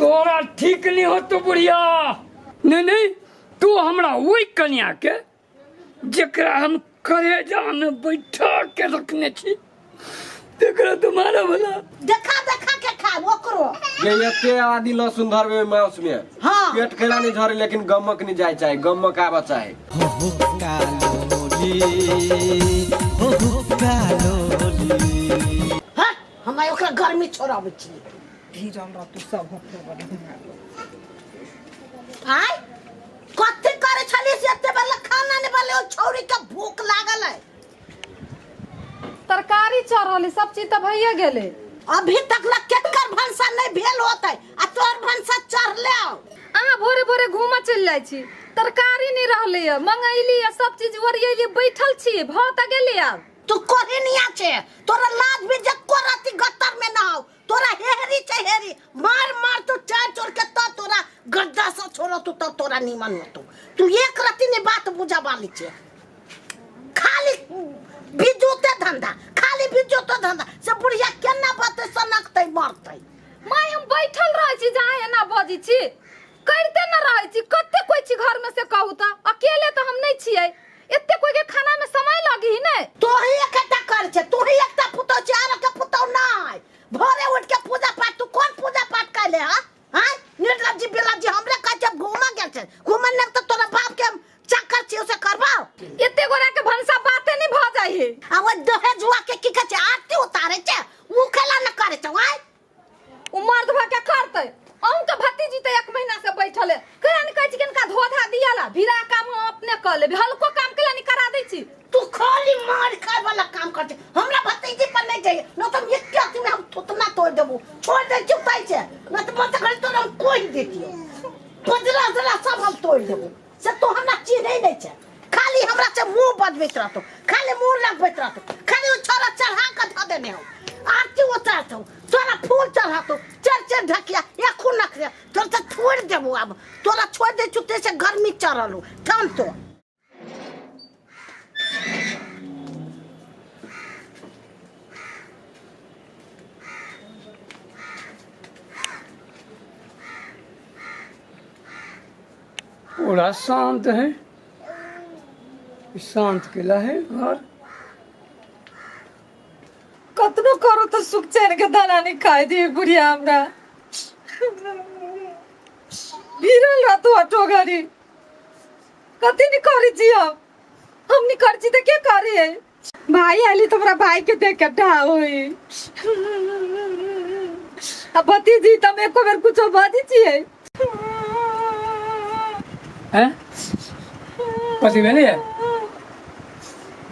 तोरा ठीक नहीं होतो बुढ़िया। नहीं नहीं, तू हमरा ओहि कन्या के जेकरा हम करेजा में बैठा के रखने छी तेकरा तो मारा भला। देखा देखा के खा ओकरो। ये एते आदि लहसुन धरबे मांस में। हाँ। पेट खेला नहीं झरे लेकिन गमक नहीं जाए चाहे गमक आबा चाहे। हो कालोली हो कालोली। हाँ, हम ओकरा गर्मी छोड़ाबै छी। भीजल रहतौ सब होटल बढ़िया। आय कथी करे छली से एते बेर खाना नहीं बनले, ओ छौरी के भूख लागल है। तरकारी चढ़ल है, सब चीज तऽ भइए गेलै। अभी तक ला केकर भनसा नहीं भेल होतै आ तोर भनसा चढ़ले आउ। अहाँ भोरे भोरे घूमऽ चलि जाइ छी, तरकारी नहि रहलै है, मंगैली आ सब चीज ओरियैली, बैठल छी, भऽ तऽ गेलै आब। तू कोहिनिया छे, तोरा लाज भी जे कोरती गत्तर में ना हो, तोरा हेहरी छे हेरी, मार मार तू चार चोर के त तोरा गद्दा से छोड़ो तू तब तोरा नीमन होतो। तू एक रति ने बात बुझा वाली छे, खाली बिजोते धंधा, खाली बिजोते धंधा से बुढ़िया केना बात सनकतै मरतै। माय हम बैठल रहै छी जहाँ एना बजै छी, करिते न रहै छी, कते कोइ छी घर में से कहू तऽ, अकेले तऽ हम नहि छियै, एते कोइ के खाना में समय लगी ने। तू ही एकटा कर छे, तू ही एकटा पुतौ छे, आर के पुतौ नै। भोरे उठ के पूजा पाठ, तू कोन पूजा पाठ कैले हा? हां निर्लज्जी बेलज्जी हमरे कहै छै घूमा गेल छै, घूमन नै तऽ तोरा बाप के चक्कर छियौ से करबाओ। एते गोरा के भनसा बाते नै भऽ जाइ है। आ ओ दहेजुआ के की कहै छै आरती उतारै छै, उ खेला न करै छै, आय उ मर्द भऽ के करतै। अहूँ के भतीजी तऽ एक महीना से बैठल है, कहिया ने कहै छी किनका धो धा दियाला, भिड़ा काम हम अपने कऽ लेबै, हल्को काम केला नहीं करा दै छी। तू खाली मार खाए वाला काम कर छै, हमरा भतीजी पर नहीं जाइए, न तो हम एक अथी में हम थुतना तोड़ देबो, छोड़ दे चुप थाई छै, न तो मत कर तोरा हम कोई देतियो, पजरा जरा सब हम तोड़ देबो, से तो हमरा चिन्है नहीं छै, खाली हमरा से मुंह बजबैत रहतो, खाली मुंह लगबैत रहतो, खाली ओ छोरा चढ़ा के धऽ देने हो, आरती उतारतो, तोरा फूल चढ़ातो, चढ़ चढ़ ढकिया एखू नखरे, तोरा तऽ छोड़ देबो आब, तोरा छोड़ दे चुते से गर्मी चढ़ल हो, थाम तो। पूरा शांत है, शांत केला है घर। कतनो करू तो सुख चैन के दाना नहीं खाए दिए बुढ़िया हमरा। भिरल रहतो ऑटो गाड़ी, कथी नहीं करी छी हम नहीं करी छी तो के करी है? भाई आली तो हमरा भाई के देख के ढा होई। आ भतीजी त हम एको बेर कुछो बाजै छियै। हैं? कथी भेलै है?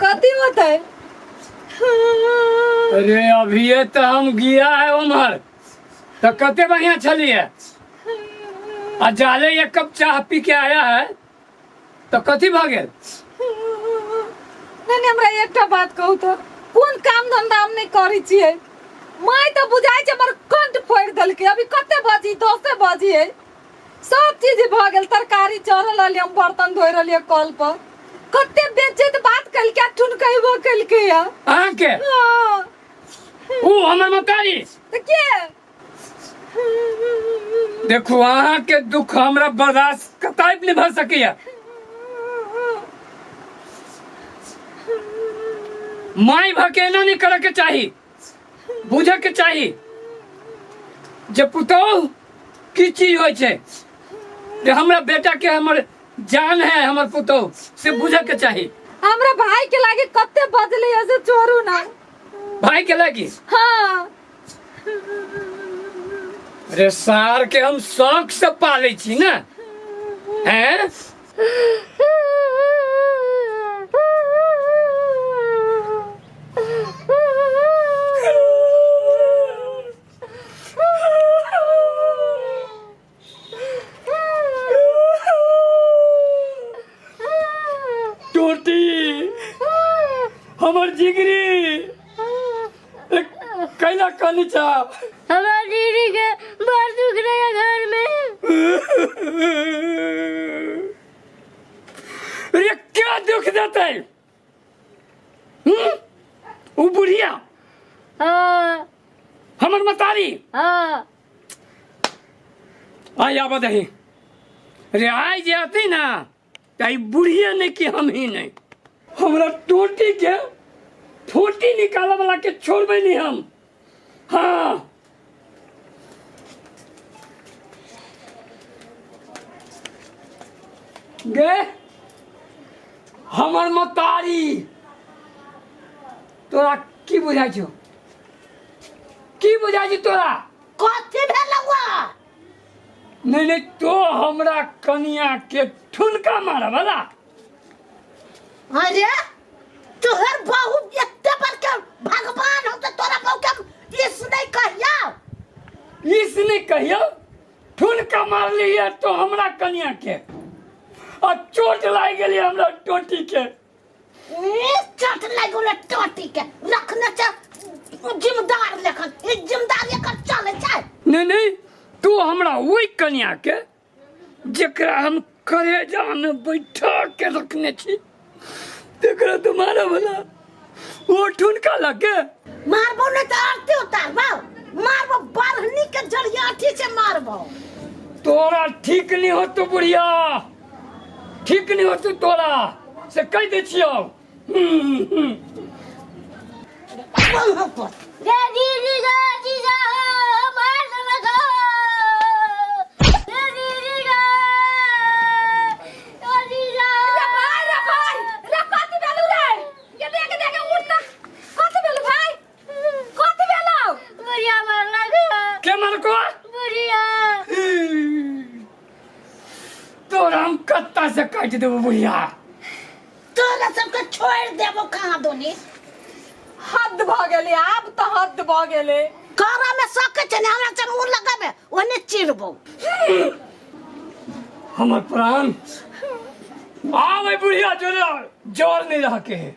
कथी होतै? अरे अभिये तो हम गिया है उम्हर, तो कते बढ़िया छली है, आ जाले एक कप चाह पी के आया है तो कथी भऽ गेल? नहीं नहीं, हमरा एकटा बात कहू तो, कोन काम धंधा हम नहीं करै छियै? माय तऽ बुझाइ छै हमर कंठ फोड़ि देलकै। अभी कते बजी? 10 बजी है, सब चीज भऽ गेल, तरकारी चढ़ल रहलियै, हम बर्तन धोइ रहलियै कल पर, कते बेइज्जत बात केलकै आ ठुनकेबो केलकै या। अहाँके? हाँ। उ हमर मतारी। तऽ के? देखू अहाँके दुख हमरा बर्दाश्त कतई नहि भऽ सकैया। माय भऽ के एना नहि करऽ के चाही, बुझऽ के चाही जे पुतोह की चीज होइ छै, जे हमरा बेटा के हमर जान है, हमर पुतोह से बुझऽ के चाही। हमरा भाई के लागे कते बजले है से छोड़ू ना। भाई के लागी? हाँ। अरे सार के हम शौक से पाले छी ना, हैं? टोटी हमर जिगरी कैला कहनी चा? हमार दीदी के बड़ दुख रहे घर में। अरे क्या दुख देते? उ बुढ़िया? हाँ। हमर मतारी? हाँ। आइ आबऽ दही रे, आइ जे अती ना तऽ ई बुढ़िए नहि कि हम ही नहि, हमरा टोटी के फूटी निकालऽ वाला के छोड़बै नहीं हम। हाँ गे हमर मतारी, तोरा की बुझाइ छौ? की बुझाइ छौ तोरा? कथी भेलौ? नहीं नहीं, तो हमरा कनिया के ठुनका मारऽ वाला। अरे तोहर बहू एते बड़का भगवान हो तो तोरा बहू के इस नहीं कहिया, इस नहीं कहियो। ठुनका मार लिया तो हमरा कनिया के आ चोट लागि गेली हमरा टोटी के। चोट लागि गेलै टोटी के, रखने छै जिम्मेदार लेखन, ई जिम्मेदार एकर चले छै। नहीं नहीं, तू हमरा ओहि कनिया के जेकरा हम करेजा में बैठा के रखने छी तेकरा तो मारे वाला वो ठुनका लगे। मारबो नहीं तो आरती उतारबो, मारबो बारहनी के जरियाठी से मारबो। तोरा ठीक नहीं हो तो बुढ़िया, ठीक नहीं हो तो तोरा से कह दे छियो। गे दीदी गे जीजा मार देलक। गे दीदी गे ओ जीजा। रे भाई, रे भाई, रे कथी भेलौ रे? गे देख देख उठ त, कथी भेलौ भाई? कथी भेलौ? बुढ़िया मारलक। के मारको? बुढ़िया। तोरा हम कत्ता से काटि देबो बुढ़िया। तोरा सबके छोड़ देबो कहाँ दोनी। हद भ गेलै, आब तऽ हद भ गेलै। करा में सके छै ने हमरा से मुंह लगाबे ओने चिरबो। हमर प्राण आबै बुढ़िया जोरे जोर नहीं रह के है।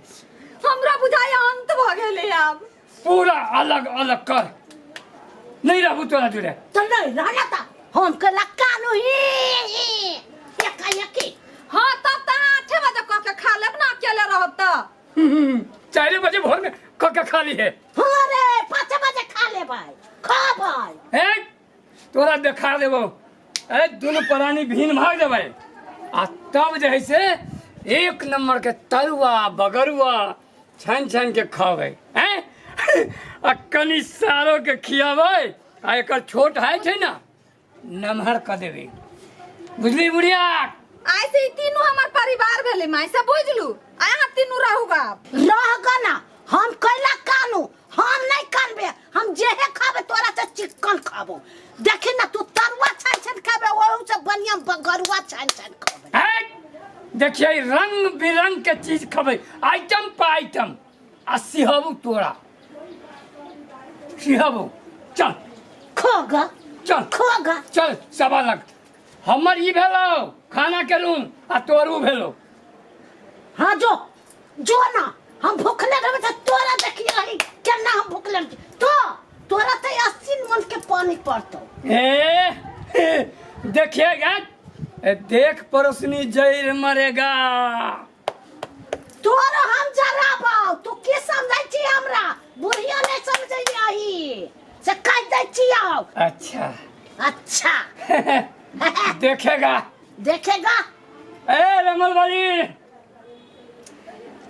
हमरा बुझाइ अंत भ गेलै आब। पूरा अलग अलग कर, नहीं रहबू तोरा जोरे। तो नहीं रहना था हम के लकानु ही ही एका एकी। हाँ तब तऽ 8 बजे कऽ के खा लेब ना, अकेले रहब तऽ। 4 बजे भोर में कऽ के खा ली है। हाँ रे 5 बजे खा ले भाई, खा भाई। ए तोरा देखा देबो, ए दुनू प्राणी भीन भाग देबै आ तब जे है से 1 नंबर के तरुआ बगरुआ छानि छानि के खाबै हैं आ कनि सारो के खियाबै आ एकर छोट है छै ना नमहर कऽ देबै, बुझली बुढ़िया? आइ से ई तीनू हमर परिवार भेलै माय, से बुझलू? आ अहाँ तीनू रहू बाप। रह ग ना, हम कैला कानू, हम नहीं कानबे, हम जेहे खाबे तोरा से चिकन खाबो। देखी ना तू तरुआ छान छान खाबे, ओहू से बढ़िया बगरुआ छान छान खाबे। देखिए रंग बिरंग के चीज खबै, आइटम पर आइटम, आ सिहबू तोरा सिहबू। चल खोगा, चल खोगा, चल सवा लग। हमर ई भेलो खाना के रूम आ तोरू भेलो। हाँ जो जो ना, हम भूखले रहबे त तोरा देखिए केना हम भूखले रहबे तो तोरा त 80 मन के पानी पड़तो। ए देखिएगा, देख पड़ोसनी जैर मरेगा। तोरा हम जराबो, तू की समझै छी हमरा? बुढ़िया नहीं समझै आही से कह दै छियौ। अच्छा अच्छा देखेगा देखेगा। ए रमल वाली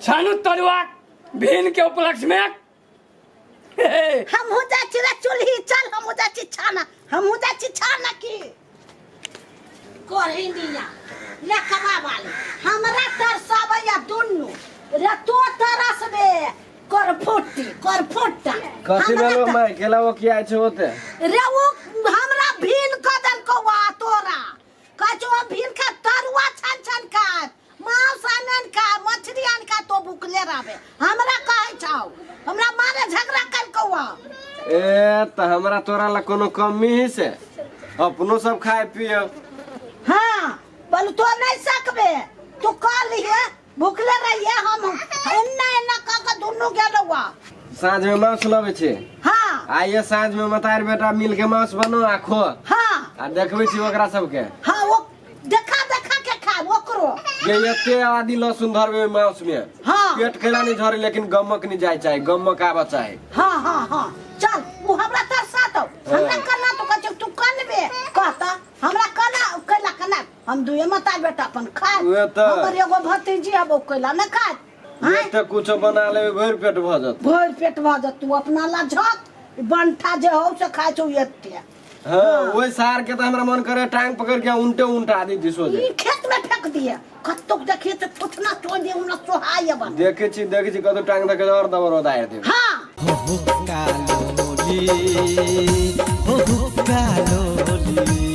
छानू तरुआ भीन के उपलक्ष्य में। हम हो जा छी रे चूल्ही, चल हम हो जा छी छाना, हम हो जा छी छाना की कोहिनिया ले कबा वाली हमरा तरसाबैया दुन्नू रे, तो तरसबे कर फुट्टी कर फुट्टा। कथी भेलो माय? केला वो किया छै ओते रे? वो हमरा भीन क देलको वा तोरा कहै छौ भीन खा तरुआ छान छान खा, मांस आनन खा, मछली आन खा, तो भूखले रहबे हमरा कहै छौ। हमरा मारे झगड़ा कलको वा। ए त हमरा तोरा ला कोनो कमी ही से अपनो सब खाए पिए। हाँ बोल तो नहीं सकबे, तू कह लिए भूखले रहिए, हम एन्ना एन्ना कह के दुनू गेलौ वा। साँझ में मांस लबै छै। हाँ आइए साँझ में मतार बेटा मिल के मांस बनो आ खो। हाँ आ देखबै छी ओकरा सबके। हाँ वो देखा देखा के खा ओकरो ये एते आदि लहसुन धरबे मांस में। हाँ पेट केला नहीं झरे लेकिन गमक नहीं जाय चाहे, गमक आबऽ चाहे। हाँ हाँ हाँ चल वो हमरा तरसा दो, हमरा करना तो कह तू कनबे कहता हमरा हम दुए मता बेटा अपन खाए उहे तऽ। हमर एगो भतीजी अब ओ कैला नहि खाए आँय? एते कुछो बना लेबै भरि पेट भऽ जेतौ। भरि पेट भऽ जेतौ अपना ला झक बंठा जे हौ से खाइ छौ एते। हाँ, ओहि सार के तऽ हमरा मन करे टांग पकड़ के उल्टे उल्टा दी दिसो जे। ई खेत में फेंक दिए कतौ देखिए तऽ थुथना तोड़ दिए हमरा सोहाय बन। देखे छी देखे छी कतौ टांग धके और दबर उदार देब। हाँ। हो हो कालोली हो हो कालोली।